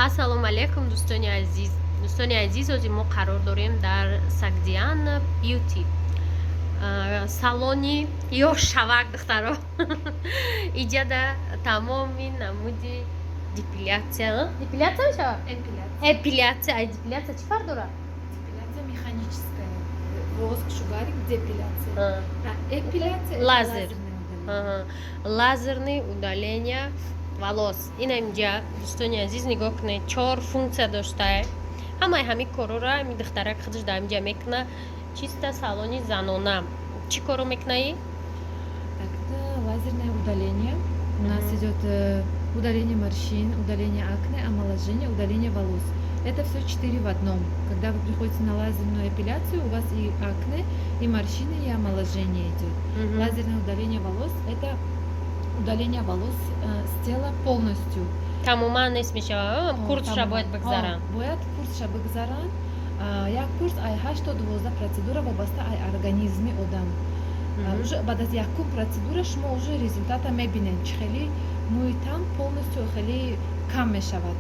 Ассалому алайкум, дӯстони азиз. Дӯстони азиз, ҳозир мо қарор дорем дар Сагдиана Бьюти, салони ёшшавак. Духтаро, иҷада тамоми намуди депиляция. Депиляция мешавад? Эпиляция. Ай депиляция чӣ фарқ дорад? Депиляция механическая. Воск, шугаринг, депиляция. А эпиляция — это Лазер. лазерное удаление. Ага. Лазерный удаление волос. Ина инҷа, дӯстони азиз, нигоҳ кунед, чор функсия доштае. Ҳамаи ҳамин корора ҳами духтарак худаш дар инҷа мекуна. Чисто салони занона. Чӣ коро мекунаи? Так, это лазерное удаление. У нас идет удаление морщин, удаление акне, омоложение, удаление волос. Это все четыре в одном. Когда вы приходите на лазерную эпиляцию, у вас и акне, и морщины, и омоложение идет. Лазерное удаление волос – это удаление волос с тела полностью. Тамоман нест мешавад? Курсша Тамоман. Бояд бигзаранд? Ҳо, бояд курсша бигзаранд. Як курс ай 8 то 12 процедура, вобаста ай организми одам. Уже баъд аз якум процедура шумо уже результата мебинед, чӣ хеле мӯи тан полностью хеле кам мешавад.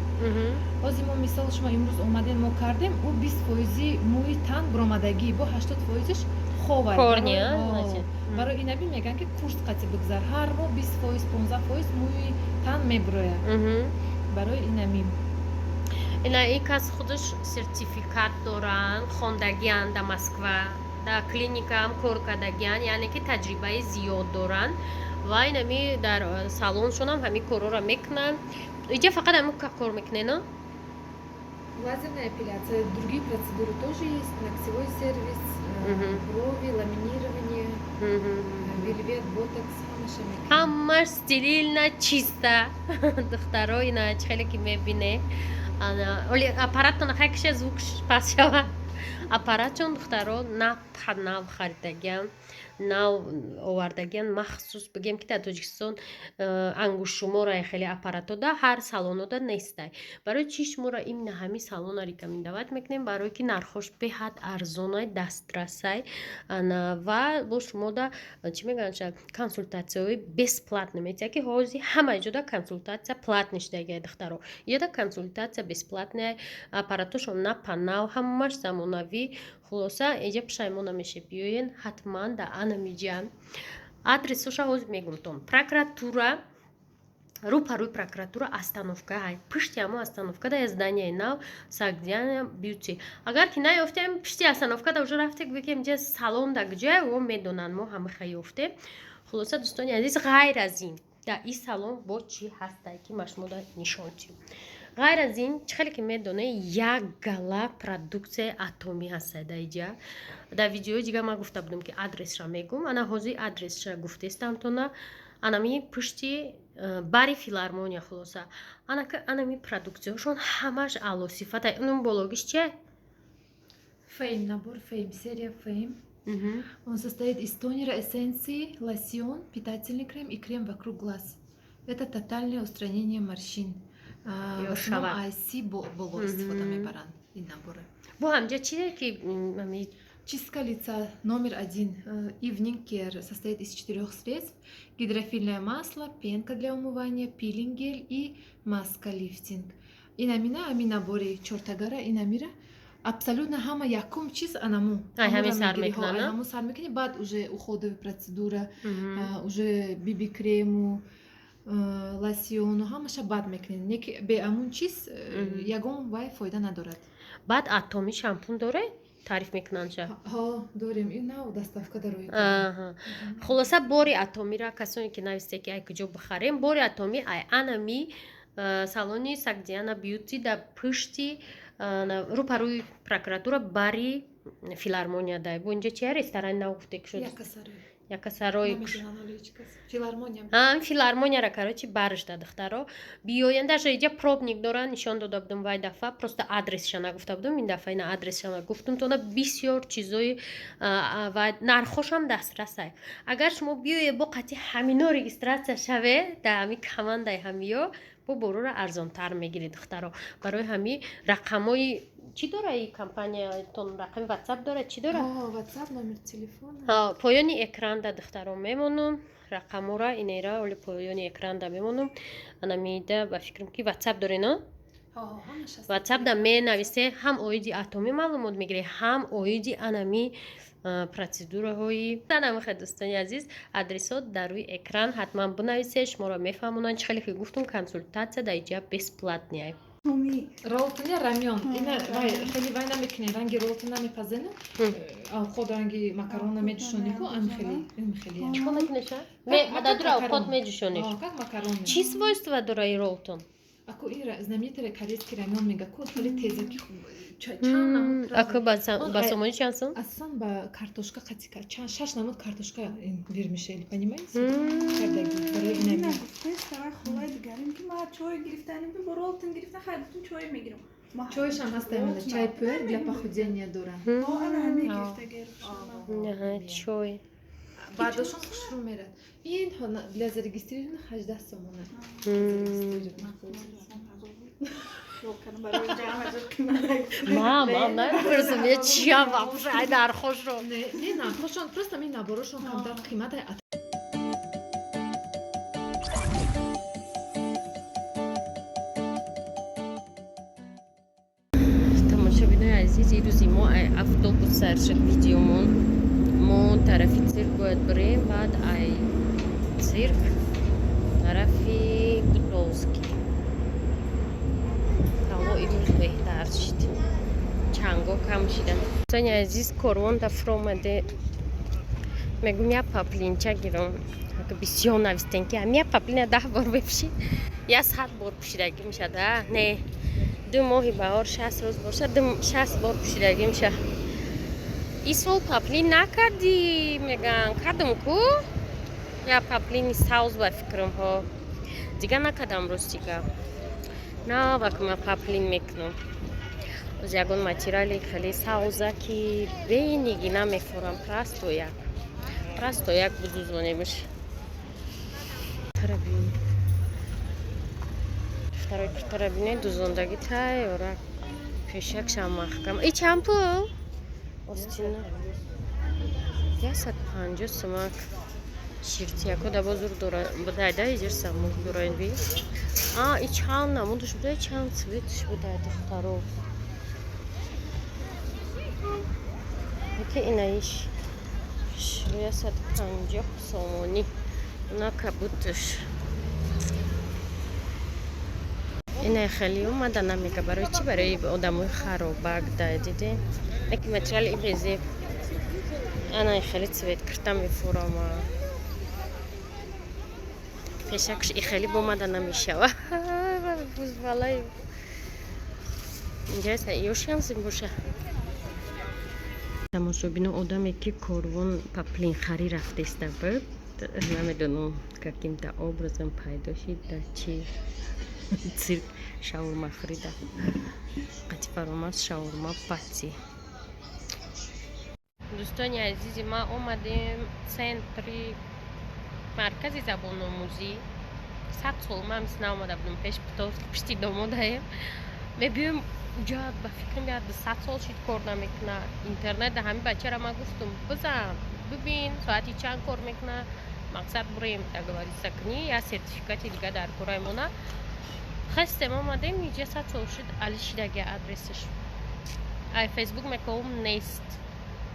Ҳозир мо, мисол, шумо имрӯз омадем, мо кардем, ӯ 20 фоизи мӯи тан буромадагӣ, бо 80 фоизиш ховай. Корни, Барои а, ҳо, значит. Барои инаби мегӯянд, ки курс қатӣ бигзар. Ҳар моҳ 20%, 15% мӯи тан мебурояд. Барои инами. Ина ин кас худаш сертификат доранд, хондагианд дар Москва, дар клиникаам кор кардагианд, яъне ки таҷрибаи зиёд доранд ва инами дар салоншонам ҳамин корҳоро мекунанд. Иҷа фақат ҳамин кор мекунед, но? Лазерная эпиляция, другие процедуры тоже есть, ногтевой сервис, брови, ламинирование, вельвет, ботокс, ҳамаша мекунем. Ҳамаш стерильно, чисто. Духтаро, ина чӣ хеле ки мебине, оли аппаратона хай киша, звук пас шава. Аппаратчон, духтаро, нав харидагиам, нав овардагиан. Махсус бигем, ки дар Тоҷикистон ангуштшумора хеле аппаратҳо да ҳар салонода нестай. Барои чӣ шуморо именно ҳамин салона рекомендовать мекунем? Барое ки нархош беҳад арзонай, дастрасай ва бо шумода, чӣ мегӯянд, консултатсияҳои бесплатно метиҳад, ки ҳозир ҳама ҷода консултатсия платный шудагиай. Духтаро, иёда консултатсия бесплатная, аппаратошон напанав, ҳамаш замонавӣ. Хулоса, иҷа пушаймон намешед, биёен ҳатман да анамиҷа. Адресоша ҳозир мегумтон: прокуратура, рӯпарӯи прокуратура остановка ҳай, пушти ҳамо остановка да здания и нав Сагдиана Бьюти. Агар ки наёфтем, пушти остановка да уже рафте, гӯе ки инҷа салон да куҷоя, о медонанд, мо ҳамаха ёфтем. Хулоса, дӯстони азиз, ғайр аз ин дар ин салон бо чӣ ҳастае, ки ма шумода нишон дидем? Ғайр аз ин, чӣ хеле ки медонед, як гала продуксияи Атоми ҳастае дар иҷа. Дар видеои дигар ман гуфта будам, ки адресша мегум. Ана ҳозир адресша гуфтестамтона: анами пушти бари филармония. Хулоса, анами продуксияҳошон ҳамаш аълосифата. Инум бологиш чия? Фейм, набор Фейм, серия Фейм. Он состоит из тонера, эссенции, лосьон, питательный крем и крем вокруг глаз. Это тотальное устранение морщин. В основном ай 30 боло истифода мебаранд ин наборы. Бо ҳамҷа чие ки Чистка лица номер один. Evening Care состоит из четырех средств. Гидрофильное масло, пенка для умывания, пилинг гель и маска лифтинг. Инамина ами набори чортагара инамира абсолютно ҳама якум чиз анаму. Ай ҳамин сар мекунанд? Ҳаму сар мекунӣ, баъд уже уходовый процедура, уже биби крему, лосьону ҳамаша баъд мекунед. Не ки бе амун чиз ягон вай фоида надорад. Баъд Атоми шампун доре, таъриф мекунанд ша? Ҳо, дорем, ин нав доставка дарои. Хулоса, бори Атомира касоне ки нависте, ки ай куҷо бихарем, бори Атоми ай анами салони Сагдиана Бьюти, дар пушти, рӯпарӯи прокуратура, бари филармония дай. Бо инҷа чия, ресторани нав гуфте ки шуд, Якасарой, филармонияра, короче, барышда. Духтаро, биёян, даже иҷа пробник доран, нишон дода будум вай дафъа, просто адресша нагуфта будум. Ин дафъа ина адресша гуфтум тона. Бисёр чизои ва нархошам дастрасай. Агар шумо биёе, бо қати ҳамино регистрация шаве, дар ҳами командаи ҳамиё бо борора арзонтар мегиред. Духтаро, барои ҳами рақамҳои чӣ дора и компаниятон? Рақами Ватсап дора, чӣ дора? Ватсап, номер телефона. Поёни экранда, духтаро, мемонум рақамора, инера оли поёни экранда мемонум. Анамида ба фикрам, ки Ватсап дорена. Ватсап да менависе, ҳам оиди Атомӣ маълумот мегирӣ, ҳам оиди анами процедураҳои анамихе. Дӯстони азиз, адресҳо дар рӯи экран, ҳатман бинависе, шуморо мефаҳмонанд. Чӣ хеле ки гуфтум, консультатсия дар иҷа бесплатный. Ролтоня рамён ина вай хеле вай намекунем, ранги ролтон намепазену авқот ранги макарон намеҷӯшонику, ам хеле ин хеле. Чӣ кор мекунеша? Дадура авқот меҷӯшониш. Как макарон. Чӣ свойства дора и ролтон? Аку ин знаменитый корейский рамён мега ку, хеле тезаки, чанд намуд. Аку ба сомонӣ чанд сом? Асосан ба картошка қатика, чанд, шаш намуд картошка, вермишель, понимаете, кардаги барои инами. Хулай дигарим ки ма чой гирифтаним бо ролтон гирифтан, хай гуфтум, чой мегирам. Чойшам ҳаста, чай пуэр для похудения дора. Чой. Баъдошон хушрӯ мерад. Ин для зарегистрирована 18 сомона. Мам, намепурсам, я чия вообще, ай нархошро. Не, нархошон просто ми наборошон камтар қимата. Тамошобинои азиз, ирӯзи мо ай автобус сар шуд видеомон. Мо тарафи цирк бояд бирем, баъд ай цирк тарафи Гудовский. Ҳаво имрӯз беҳтар шуд, чанго кам шидан. Дӯстони азиз, корвон дафр омаде. Мегум, я паплинча гирам. Бисёр навистен, ки ам я паплина 10 бор бепӯшӣ, я 100 бор пӯшидагӣ мешад. А не, 2 моҳи баҳор 60 рӯз бошад, 60 бор пӯшидагӣ мешад. Ин сол паплин накардӣ, меган. Кардам ку я паплини савз, ба фикрам. Ҳо, дига накардам, ростига. Навак ма паплин мекунам. Оз ягон материали хеле савза, ки бениги намефурам, просто як бузузонемш. Тарабин второй тарабине дузондагӣ тайёра, пешакшам маҳкам. И чанд пул остина? 150 сумак. Ширтияко да бозур дора будайда, иҷир самук дораин би. А и чанд намудаш будай, чанд цветш будай, духтаро. Ки инаиш 150 сомонӣ на кабутш. Инаи хеле омада намега. Барои чӣ? Барои одамои харобак да, диде, яки материали ибрезеб. Анаи хеле цвет кирта мефурама, пешакш и хеле бомада намешава. Бузбалаи инҷа ёшам зим боша. Тамошобино, одаме ки корвон паплинхарӣ рафтеста буд, намедонам, каким-то образом пайдо шид да чи цирк шаурма хӯрида. Қати фаромаз шаурма пати. Дӯстони азизи ма, омадем центри маркази забономӯзӣ. 100 сол ман мис наомада будам. Пеш пишти домодаем мебиём. Уҷа ба фикрам, як 200 сол шид кор намекуна интернет. Ҳамин бачара ман гуфтум, бизан, бибин, соати чанд кор мекуна. Мақсад, бурем договориться кунӣ, я сертификати дига дар кораи мона. Хестем, омадем иҷа. 100 сол шуд, али шидаги адресаш. Ай Фейсбук мековум, нест.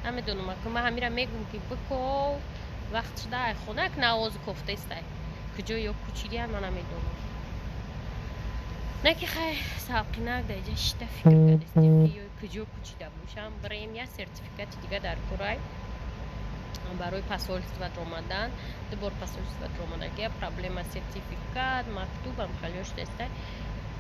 Намедонам, ака ман ҳамира мегум, ки биков, вақт шуда. Ай хона як навози кофтаистай, куҷо ё кучидиян, ман намедонам. На ки хай, савқинак дар иҷа шита фикр кардастем, ки ё куҷо кучида бошам, бирем, я сертификати дига дар корай барои посольство омадан. Ду бор посольство омадагия, проблема сертификат мактубам халё шудаста.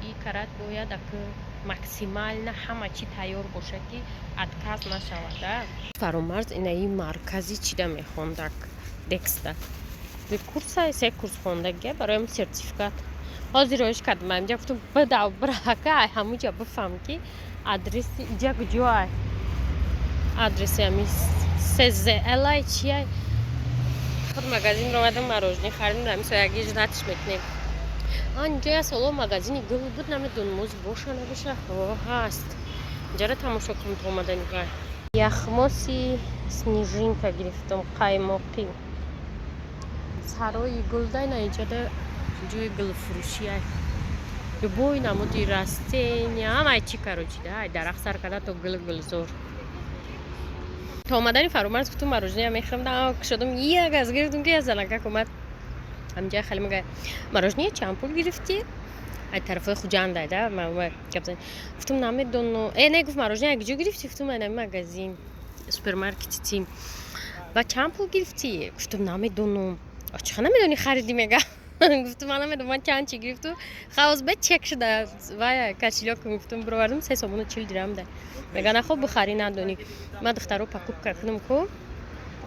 И карат бояд ака максимально ҳама чӣ тайёр боша, ки отказ нашавада. Фаромарз инаи маркази чида мехондак, декста курса, се курс хондагия бароям сертификат ҳозир роиш кардам. Инҷа гуфтам, бидав, бирака, ай ҳамуҷа бифаҳм, ки адреси иҷа куҷо ай. Адреси ами СЗЛ чия. Худ магазин ромадам, мороженое харидем, ами сояги жратиш мекунем. Инҷа як соло магазини гул буд, намедонам, оз боша, набоша. Ҳаст. Инҷара тамошо кун то омадани гай. Яхмоси Снежинка гирифтам, қаймоқӣ. Сарои гулдай на, инҷада ҷои гулфурӯшиай. Любой намуди растения, ҳамаи чи, короче, да, ай дарахт сар карда то гул, гулзор. То омадани Фарумарз гуфтум, мороженое мехӯрам, да кушодум, як аз гирифтум, ки я занакак омад ҳамҷа, хеле мега: «Мороженое чанд пул гирифтӣ?» Ай тарафҳои Хуҷанд, да, гап зан. Гуфтум, намедону. Э, не, гуфт, мороженое куҷо гирифтӣ? Гуфтум, ай магазин, супермаркети тим. Ва чанд пул гирифтӣ? Гуфтум, намедонам. Чӣ намедонӣ, харидӣ, мега. Гуфтум, ман намедонам, ман чанд чи гирифту. Хавоз бе чек шуда вая кошелёк, гуфтум, бировардум, 3 сомону 40 дирам да. Мега, нахо бихарӣ, надонӣ. Ман, духтаро, покупка кунам ку,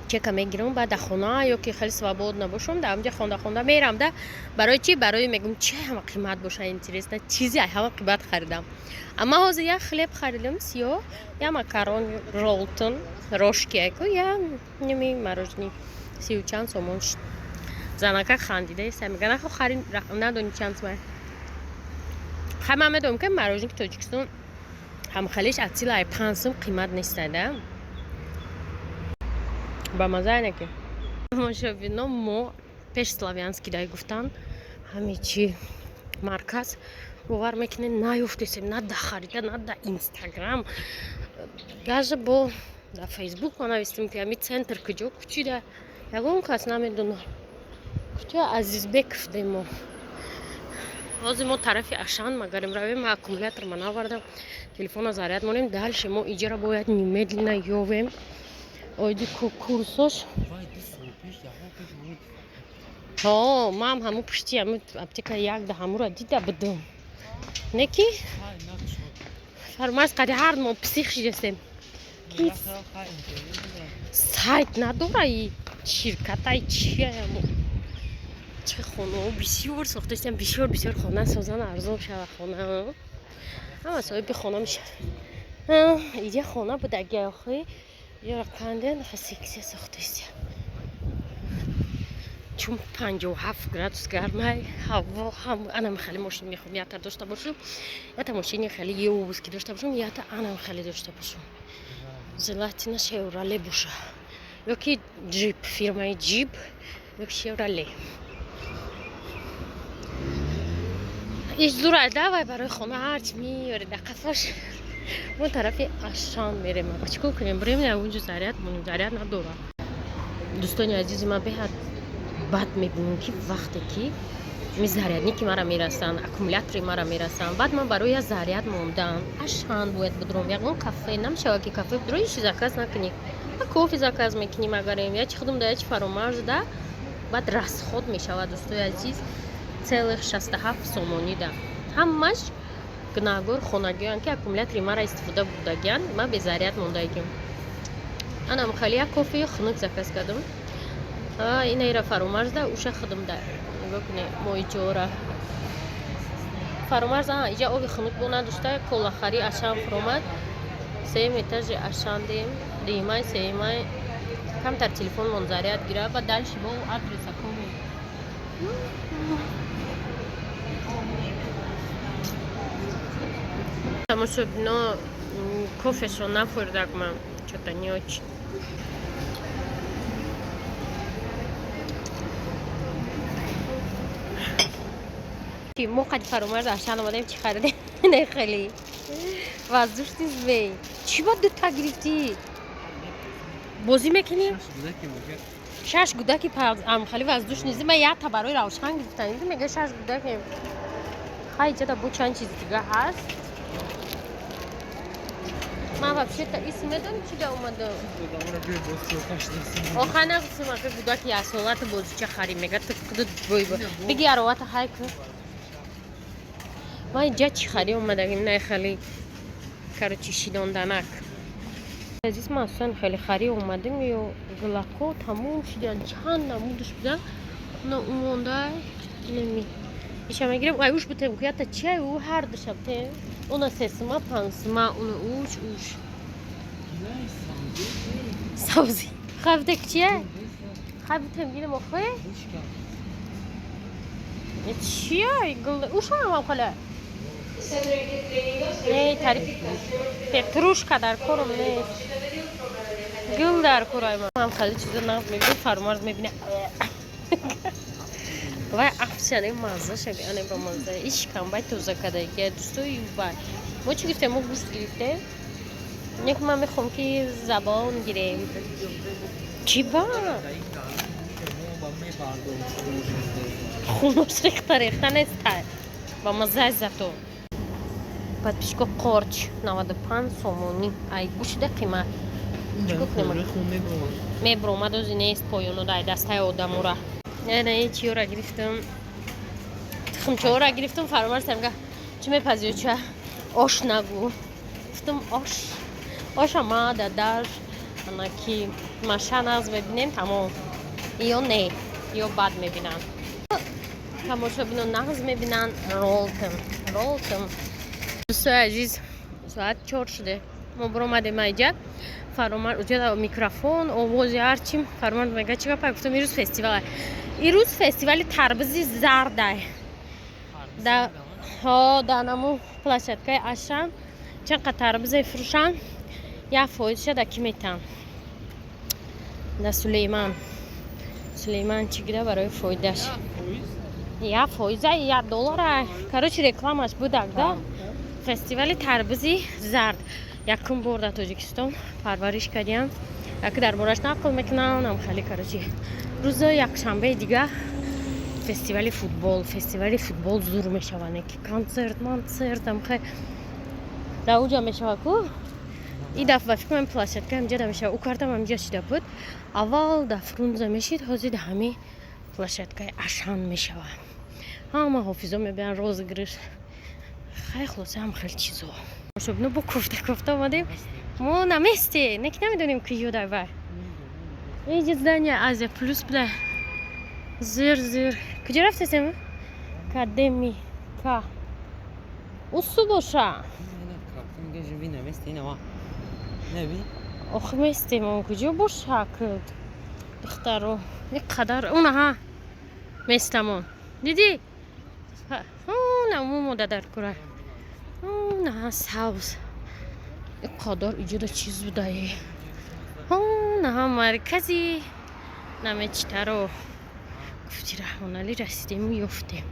чека мегирам, баъд дар хона ё ки хеле свободно бошам, дар ҳамҷа хонда хонда мерам да. Барои чӣ? Барои мегум, чи ҳама қимат боша, интересно, чизи ҳама қимат харидам. Амма ҳозир як хлеб харидам сиёҳ, я макарон Ролтон рожки яку, я ними мороженое, 30 чанд сомон шуд. Занака хандида иста, мега, нахо хари, надони чанд сомон. Хай, ман медонам, ки мороженое ки Тоҷикистон ҳамхелиш аз силаи 5 сум қимат неста да. Ба маза ки тамошобино, мо пеш Славянский дай гуфтан, ҳами чи марказ, бовар мекунед, наёфтесем на да харита, на да Инстаграм, даже бо да Фейсбук ма навистем, ки ҳами центр куҷо кучида, ягон кас намедона. Куҷо Азизбеков демо. Ҳозир мо тарафи Ашан магарем равем. Ма аккумулятор ма навардам, телефона заряд монем. Дальше мо иҷара бояд немедленно ёвем оиди курсош. Ҳо, ман ҳамун пушти ҳамун аптека як да ҳамура дида будум, не ки Фармаз қади ҳар мо псих шидастем. Сайт надора и ширкатай чиямо, чи хонао бисёр сохтастам, бисёр бисёр хона созан, арзон шава хона, ҳама соҳиби хона мешавад. Иҷа хона будаги, охи ёра канден секция сохтастям, чун 57 градус гармай ҳаво. Ҳам анам хеле мошин мехоҳам, ята дошта бошам, ята мошини хеле ёвузки дошта бошам, ята анам хеле дошта бошам, желательно Шевроле боша ёки Джип, фирмаи Джип ёки Шевроле. Иш зура давай барои хона ҳарчи меёре да қафош. Мо тарафи Ашан мерем. Чӣ кор кунем? Бурем унҷо заряд монем, заряд надора. Дӯстони азизи ман, беҳад бад мебинем, ки вақте ки ми зарядники мара мерасанд, аккумулятори мара мерасанд, баъд ман барои я заряд мондан Ашан бояд будром. Ягон кафе намешавад, ки кафе будро, ҳеч заказ накунӣ, кофе заказ мекунӣ магарем, я чи худум да, я чи Фаромарз да, баъд расход мешавад, дӯстои азиз, целых 67 сомонӣ да. Ҳамаш гунаҳгор хонагиён, ки аккумулятори мара истифода бурдагиян, ман безаряд мондагим. Анам хеле як кофеи хунук заказ кардам, инаира Фаромарз да, уша худум да. Нигоҳ кунед, мо иҷора Фаромарз иҷа оби хунук бо надошта, колахарӣ Ашан фуромад, сеюм этажи Ашан дем, дуюмай, сеюмай. Камтар телефонмон заряд гира, ба дальше бо адреса коми. Тамошобино, кофешо нахӯрдак ман, чё-то не очень. Мо қади Фаромарз Ашан омадем, чӣ харидем? Не, хеле воздушный змей. Чӣ ба дута гирифтӣ? Бозӣ мекунӣ? Шаш гудаки хеле воздушный змей. Ман якта барои Равшан гирифтам, мега шаш гудаки. Хай, иҷада бо чанд чиз дига ҳаст. Ман вообще-то ис медонӣ чӣ да омадам? Охай, нагуфтам, ака, гудаки яксолата бозича харӣ, мега ту худут бой биги аровата хай ку. Ман инҷа чӣ харӣ омадагим? Най, хеле, короче, шидонданак. Азиз, ман асосан хеле харӣ омадем ё гулако тамом шидан, чанд намудаш будан, на умонда неми иша мегирем. Ай, уш бутем куята чай, у ҳар душа бутем, уна 3 сума, 5 сума, уна уш сабзи хай бутек чия, хай бутем, гирем. Охе, чия гул ушам хеле. Не, тари петрушка дар корум нест, гул дар корай. Ман хеле чизо нағз мебинам, Фармарз мебина, вай афс. Гӯштшане маззаша, ане ба мазза. Иш камбай тоза кадаги дӯстои бай. Мо чӣ гирифтем? Мо гӯшт гирифтем. Нек, ман мехоҳам, ки забон гирем. Чӣ ба? Хунош рехта рехта неста. Ба маззаи зато. Подписчико, қорч 95 сомонӣ. Ай гӯшта қимат. Мебромад, ози нест поёно дай дастаи одамура. Не, чиёра гирифтам. Тухмчаҳора гирифтам. Фаромарз мега, чӣ мепазӣ, ча? Ош нагу. Гуфтам, ош. Оша ма дадаш ана ки маша нағз мебинем, тамом. Ё не, ё бад мебинанд. Тамошобино нағз мебинанд. Ролтон. Ролтон. Дӯстои азиз, соат 4 шуде. Мо биромадем айҷа. Фаромар уҷа микрофон, овози ҳарчи. Фаромар мега, чӣ гапа? Гуфтам, ирӯз фестивал. Ирӯз фестивали тарбизи зардай. Да, ҳо, да наму площадкаи Ашан чанд қа тарбизе фурӯшанд, 1 фоизша да ки метаҳанд? Да Сулейман. Сулейман чӣ гира барои фоидаш? 1 фоиза 1 доллара. Короче, рекламаш будак да. Фестивали тарбизи зард якум бор дар Тоҷикистон парвариш кардиям. Яке дар бораш нақл мекунам, ам хеле, короче. Рӯзи якшанбеи дига фестивали футбол, фестивали футбол зур мешавад, ки концерт, концерт ам хе дар уҷа мешавад ку. И дафъа ба фикр ман площадка ҳамҷа да мешавад. Ӯ картам ҳамҷа шида буд. Аввал дар Фрунзе мешид, ҳозир дар ҳамин площадкаи Ашан мешавад. Ҳама ҳофизо мебиён, розыгрыш. Хай, хулоса, ҳам хеле чизо. Ну, бо кофта кофта омадем. Мо на месте, не ки намедонем, ки ё дар вай. Иҷа здание Азия Плюс буда. Зир зир. Куҷо рафтесем? Академика. Усу боша. Охи местем, он куҷо боша, духтаро? Ин қадар унаҳа местамон. Дидӣ? Уна мода дар кура. Унаҳа сабз. Ин қадар иҷода чиз будае. Унаҳа маркази намечитаро. Гуфти Раҳмоналӣ, расидему ёфтем.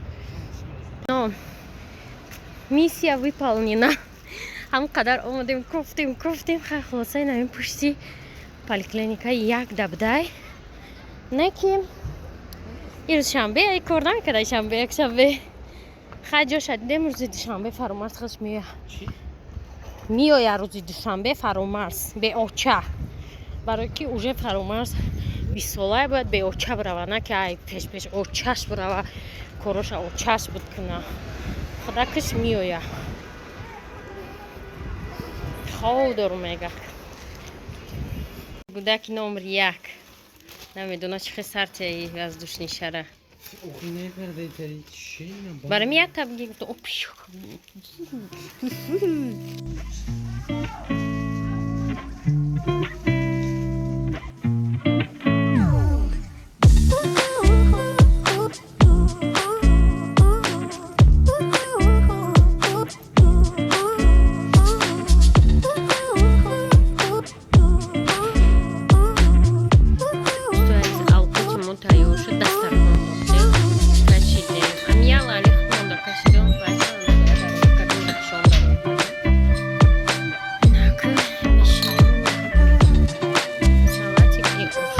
Но миссия выполнена. Ҳам қадар омадем, кофтем, кофтем, хай, хулоса, ин ҳамин пушти поликлиника як дабдай. Не ки ирӯз шанбе ай кор намекарда, шанбе, якшанбе. Хай, ҷоша дидем, рӯзи душанбе Фаромарз худш меояд. Меояд рӯзи душанбе Фаромарз беоча. Барои ки уже Фаромарз 20 солая, бояд беоча бирава, на ки ай пеш пеш очаш бирава, короша очаш буд куна. Худакаш меояд. Хов дорум, мега. Гудаки номер як. Намедона чӣ хел сартияи воздушный шара. Барои як табги гуфта, опш. Алқати мо тайёр шуд, дастархон дохтем, кашидем. Ҳамиял али хонда кашидем, кабинашон. Нака мешинем. Салатик и ош.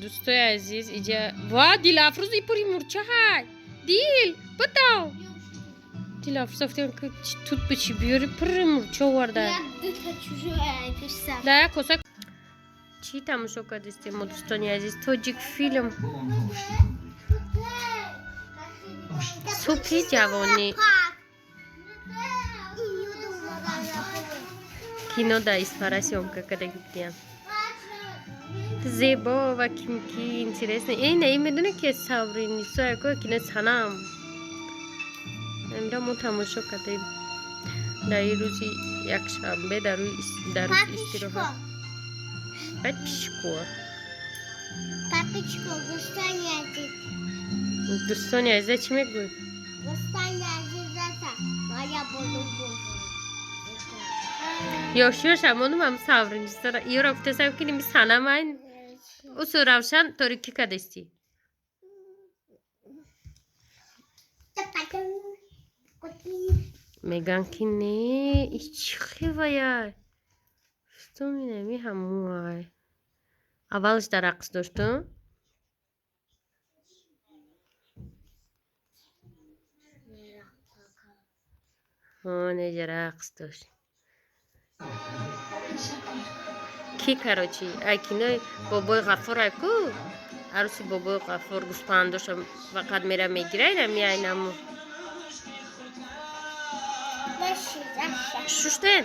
Дӯстои азиз, иҷа ва Дилафрӯз, и пури мурча ҳай. Дил, битав. Дилафрӯз, афтем ки тут бичи биёри, пури мурча оварда. Да, як коса. Чӣ тамошо кардистем мо, дӯстони азиз? Тоҷик филм, субҳи ҷавонӣ, кино дар Исфара съёмка кардаги будиям. Зебо ва кимки интересно. Эй, на, ин медоне ки Савринисо яко кино Санам. Амира мо тамошо кардем дар ин рӯзи якшанбе, дар рӯзи истироҳат. Баъд пишко. Папичко, дӯстони азиз. Дӯстони азиза чӣ мегӯй? Дӯстони азизата, моя болубу. Ёш амонум ам Савринисора. Иёра гуфтасам ки ними Санамайн. Усу равшан торикӣ кадестӣ. Меган ки не, и чӣ хевая? Фтоминами ҳамуай. Аввалш дар рақс дошту? Неҷа рақс дошт. Ки, короче, ай кинои бобои Ғаффор ай ку? Арӯси бобои Ғаффор гӯспандоша фақат мера мегира, инами айнаму. Шуштен?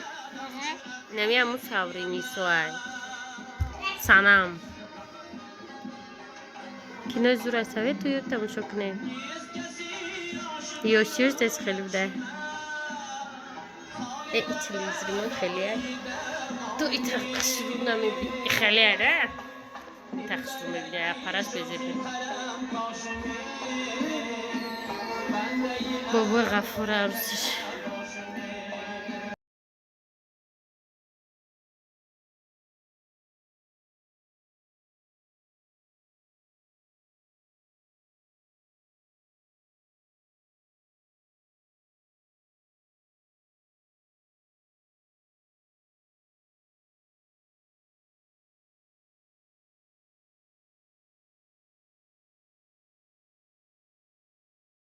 Инами ҳаму Савринисо ай. Санам. Кинои зур ай, советую тамошо кунем. Ёшиёш дес хеле будай. Э, и телевизоримон хеле ай. Ту ита қашру намебини. Хеле ай, да? Ита қашру мебини, аппараш безеб. Бобои Ғаффор арӯсиш.